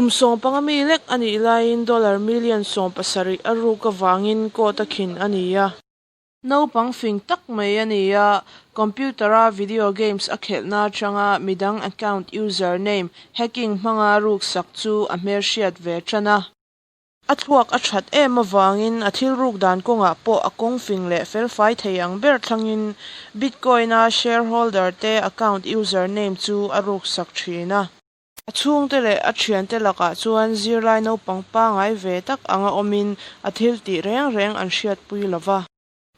Kum 15 mi lek a nih laiin dollar million 17 a ruk avangin court a khin a ni a. Naupang fing tak mai a ni a, computer-a video games a khelhna atanga midang account user name hacking hmanga ruksak chu a hmelhriat ve tan a. A thluak a that em avangin a thil ruk dan kawngah pawh a kawng fing leh felfai thei ang ber thlangin Bitcoin-a shareholder te account user name chu a ruksak thin a. A chhungte leh a thiante lakah chuan zirlai naupang pangai ve tak anga awmin a thil tih reng reng an hriatpui lova.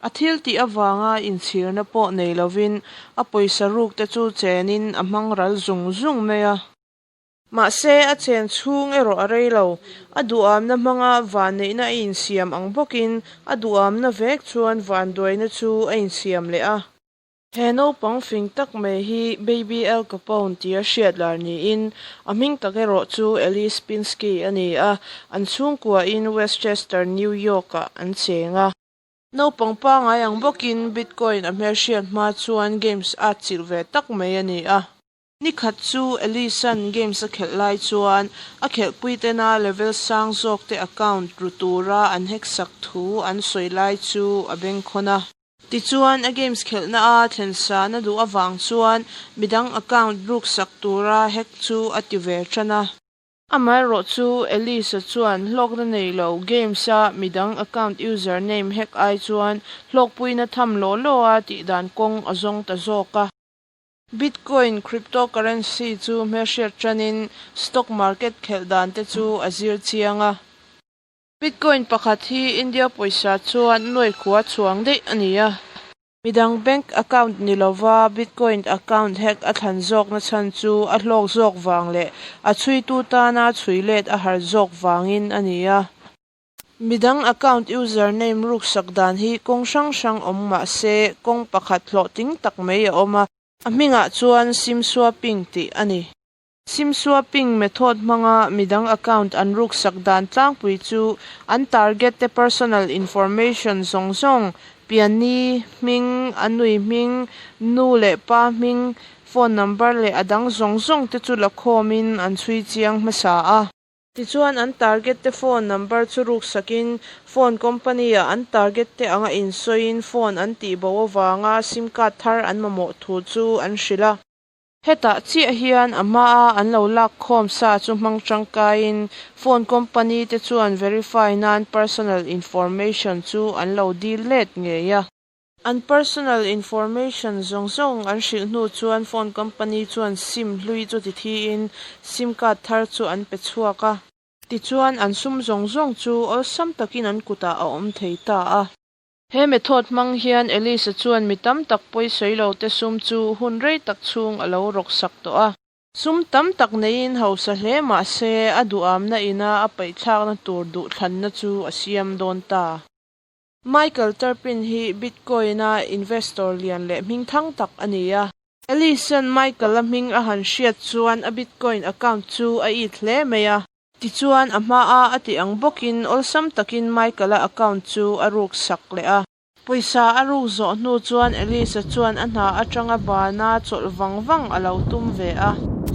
A thil tih avanga inchhirna pawh nei lovin a pawisa ruk te chu chenin a hmang ral zung zung mai a. Mahse, a chen chhung erawh a rei lo. A duhamna hmanga vanneihna a insiam ang bawkin a duhamna vek chuan vanduaina chu a insiam leh a. He naupang fing tak mai hi Baby Al Capone tia hriat lar niin a hming tak erawh chu Elise Pinsky a ni a, an chhungkuain Westchester, New York-ah an cheng a. Naupang pangai ang bawkin Bitcoin a hmelhriat hma chuan games a atchilh ve tak mai a ni a. Ni khat chu Elise-a'n games a khelh lai chuan a khelhpui tena level sang zawk te account ru tura an hack sak thu an sawi lai chu a bengkhawn a. Tichuan a games khelhna a thlen sana duh avang chuan midang account ruk sak tura hack chu a ti ve tan a. Amaherawh chu Elise-a chuan hlawkna nei lo games a midang account user name hack ai chuan hlawkpuina tham law law a tih dan kawng a zawng ta zawk a. Bitcoin cryptocurrency chu hmelhriat tanin stock market khelh dan te chu a zir chiang a. Bitcoin pakhat hi India pawisa chuan nuai khua chhuang daih a ni a. Midang bank account ni lova Bitcoin account hack a thlan zawkna chhan chu a hlawk zawk vang leh a chhuitu tana chhui let a har zawk vangin a ni a. Midang account user name ruksak dan hi kawng hrang hrang awm mah se kawng pakhat hlawhtling tak mai a awm a. A hmingah chuan sim swapping tih a ni. Sim swapping method hmanga midang account an ruksak dan tlangpui chu an target te personal information zawng zawng, pianni hming, a nui hming, nu leh pa hming, phone number leh a dang zawng zawng te chu la khawmin an chhui chiang hmasa a. Tichuan an target te phone number chu ruksakin phone company ah an target te anga insawiin phone an tih bo avanga sim card thar an mamawh thu chu an hrilh a. Hetah chiah hian a hmaa an lo lak khawm sa chu hmang tangkaiin phone company te chuan verify nan personal information chu an lo dil let ngei a. An personal information zawng zawng an hrilh hnu chuan phone company chuan sim hlui chu ti thiin sim card thar chu an pe chhuak a. Tichuan an sum zawng zawng chu awlsam takin an kutah a awm thei ta a. He method hmang hian Elisa chuan mi tam tak pawisawi lo te sum chu hun rei tak chhung a lo rawk sak tawh a. Sum tam tak neiin hausa hle mah se a duhamna ina a paihthlakna tur duhthlanna chu a siam dawn ta. Michael Terpin hi Bitcoin-a investor lian leh hmingthang tak a ni a. Ellis-a'n Michael-a hming a han hriat chuan a Bitcoin account chu a it hle mai a. Tichuan, a hmaa a tih ang bawkin awlsam takin Michael-a account chu a ruk sak leh a. Pawisa a ruk zawh hnu chuan Ellis-a chuan a hna atanga bana chawlh vang vang a lo tum ve a.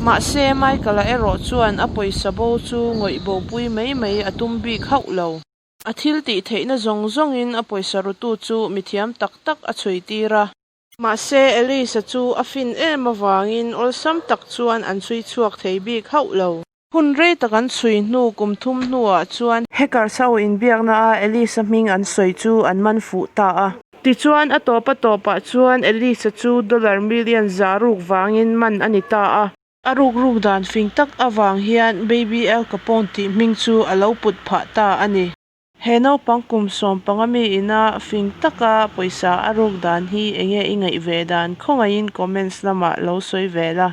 Mahse, Michael-a erawh chuan a pawisa bo chu ngawih bopui mai mai a tum bik hauh lo. A thil tih theihna zawng zawngin a pawisa rutu chu mithiam tak tak a chhui tir a. Mahse, Elisa chu a fin em avangin awlsam tak chuan an chhui chhuak thei bik hauh lo. Hun rei tak an chhui hnu kum thum hnuah chuan hackers ho inbiakna a Elisa hming an sawi chu an man fuh ta a. Tichuan, a tawp a tawpah chuan Elisa chu dollar million 100 vangin man a ni ta a. A ruk ruk dan fing tak avang hian Baby Al Capone tih hming chu a lo put phah ta a ni. He naupang kum 15 mi ina fing taka pawisa a ruk dan hi enge i ngaih ve dan khawngaihin comments lamah lo sawi ve la.